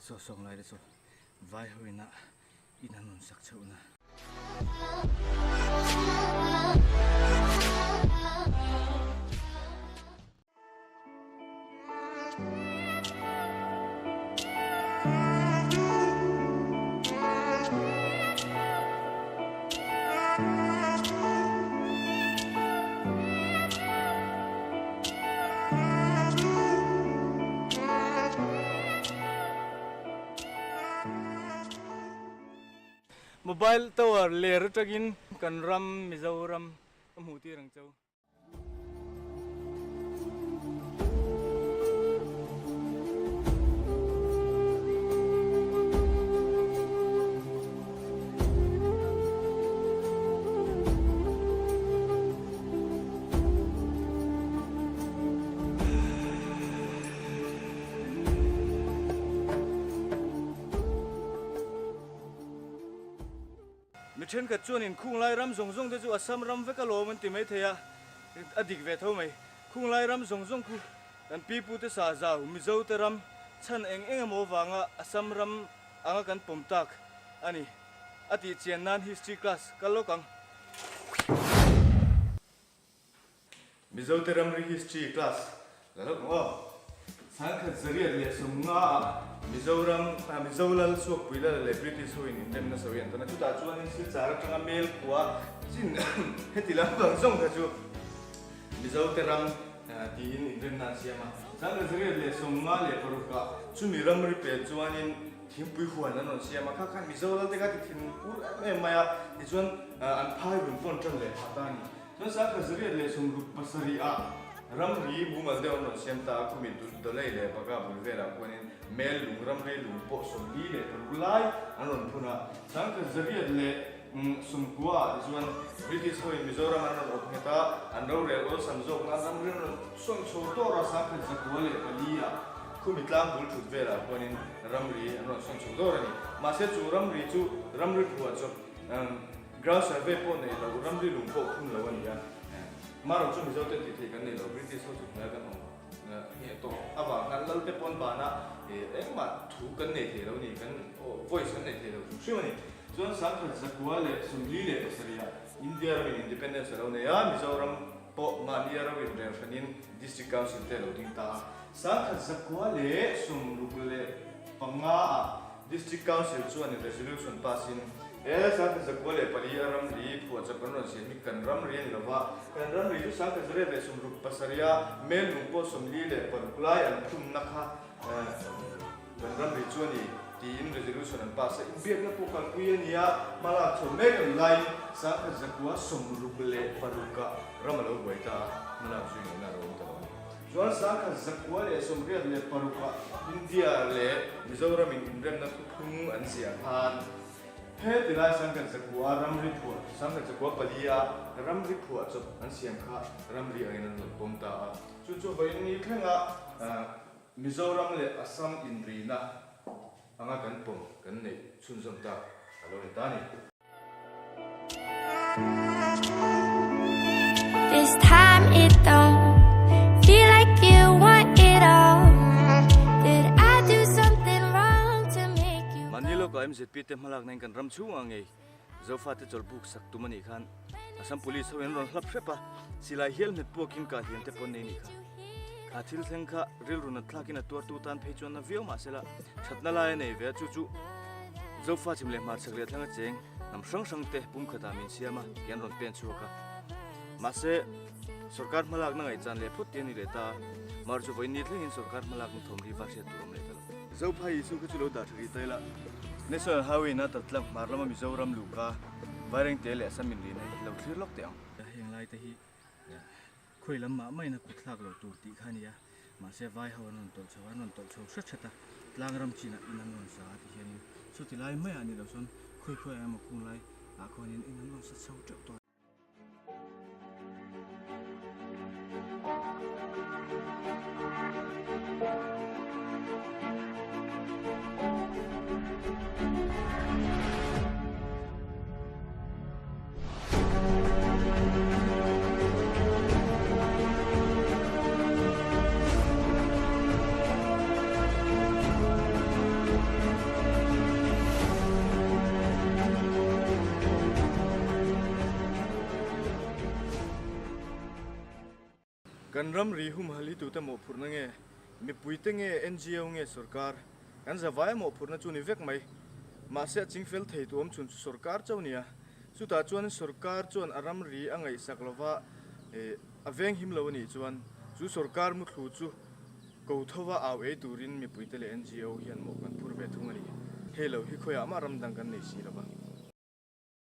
Saw sawng lai te chu vai ho ina in an rawn sak chhoh na. Mobile tower ler atangin kan ram Mizoram ka hmuh tir ang cheu. Mi thenkhat chuanin khunglai ram zawng zawng te chu Assam ram vek alawm an ti maithei a, a dik ve tho mai. Khunglai ram zawng zawng khu kan pi pute sa zau Mizo te ram chhan eng eng emaw vanga Assam ram anga kan pawm tak a ni. A tih chian nan history class kal lawk ang. Mizote ramri history class la lawk ang aw. Sangkhat zariat leh sawmnga ah Mizoram ah Mizo lal Suakpui lal leh British ho in inrem nasa ui an tawn a, chutah chuanin Silchar atanga Mel khua chin heti lam vang zawng kha chu Mizote ram tiin inremna an siam a. Sangkhat zariat leh 56 ah chumi ramri pel chuanin Thingpui huan an rawn siam a, kha khan Mizo lalte kha ti thin ur em em mai a, tichuan an phai run pawn tan leh phah ta a ni. Chuan Sangkhat zariat leh 67 ah ramri mumal deuh an rawn siam ta a, khumi Dawlei leh Baga bul velah khuanin Mel lung ramri lung pawh 46 lai an rawn phun a. 1990 ah tichuan British hoin Mizoram an rawn awp nghet a, an rorel awlsam zawk nan ramri an rawn sawn chho tawr a, 1904 ah khumi tlang bul thut velah khuanin ramri an rawn sawn chho dawr a ni. Mahse chu ramri chu ramri phuah chawp ground survey pawh nei lo, ramri lung pawh phun lo a ni a. Marawh chu Mizo te tih theih kan nei lo, British ho chu hnuaia kan awm ngheh tawh avang khan Lalte pawn bana engmah thu kan nei thei lo a ni, kan voice kan nei thei lo hrim hrim a ni. Chuan 1947 ah India ramin independence a lo nei a, Mizoram pawh mahnia ro inrel hranin District Council te a lo ding ta a. 1965 ah District Council chuanin resolution pass in he 1904 a ramri phuahchawp an rawn siam hi kan ramri a ni lova, kan ramri chu 1967 a Mel lung pawh 46 lai an phunna kha kan ramri chu a ni tiin resolution an pass a, inbiakna pawh kalpui a ni a, hmalak chho mek a ni laiin 1966 ah ram a lo buai ta a, hmalak zui ngaihna a lo awm ta lo a ni. Chuan 1986 ah India leh Mizoram in inremna thuphung an ziah khan he tilai 1900 ramri phuah 1904 a ramri phuah chawp an siam kha ramri angin an rawn pawm ta a. Chu chu vawiin ni thlenga Mizoram leh Assam inrina anga kan pawm kan neih chhunzawm tak a lo ni ta a ni. This time it don't feel like you want it all. Did I do something wrong to make you Mahni lawkah MZP te hmalakna in kan ram chhungah ngei Zofate chawlhbuk sak tum a nih khan Assam Police ho in an rawn hlap hrep a, silai hial hmet puakin kah hliam te pawn nei nih kha. Kha thil thleng kha rilru nat thlakin a tuartu tan phei chuan na viau mahsela thatna lai a nei ve a, chu chu Zofa chim leh hmarchhak leh thlanga cheng hnam hrang hrang te pumkhatah min siam a tih an rawn pen chhuak a. Mahse, sorkar hmalakna ngaihchan leh phawt te a ni leh ta a, mar chu vawiin ni thlengin sorkar hmalakna thawm ri va hriat tur awm leh ta lo. Zophai Isu kha chu lo dah tha rih ta ila, National Highway in a tat tlang hmar lama Mizoram luhka Vairengte leh Assam inrina hi lo thlir lawk teh ang. Heng lai te hi khawi lam mah mah in a kut thlak lo tur tih kha a ni a, mahse vai ho an rawn tawlh chho a, an rawn tawlh chho hret hret a, tlang ram chinah in an rawn sa a ti hianin chuti lai maiah a ni lo chuan khawi khawi ah emaw kung lai ah khuanin in an rawn sa chho teuh tawh a. Kan ramri humhalh hi tute mawhphurhna nge? Mipuite nge NGO nge sorkar? Kan zavaia mawhphurhna chu ni vek mai. Mahse a chingfel thei tu awmchhun chu sorkar chauh nia. Chutah chuan sorkar chuan a ramri a ngaihsak lova a venghim lo a nih chuan chu sorkar muthlu chu ko thova au ei turin mipuite leh NGO hian mawh kan phur ve thung a ni. Hei lo hi khawiah mah ram dang kan nei si lova.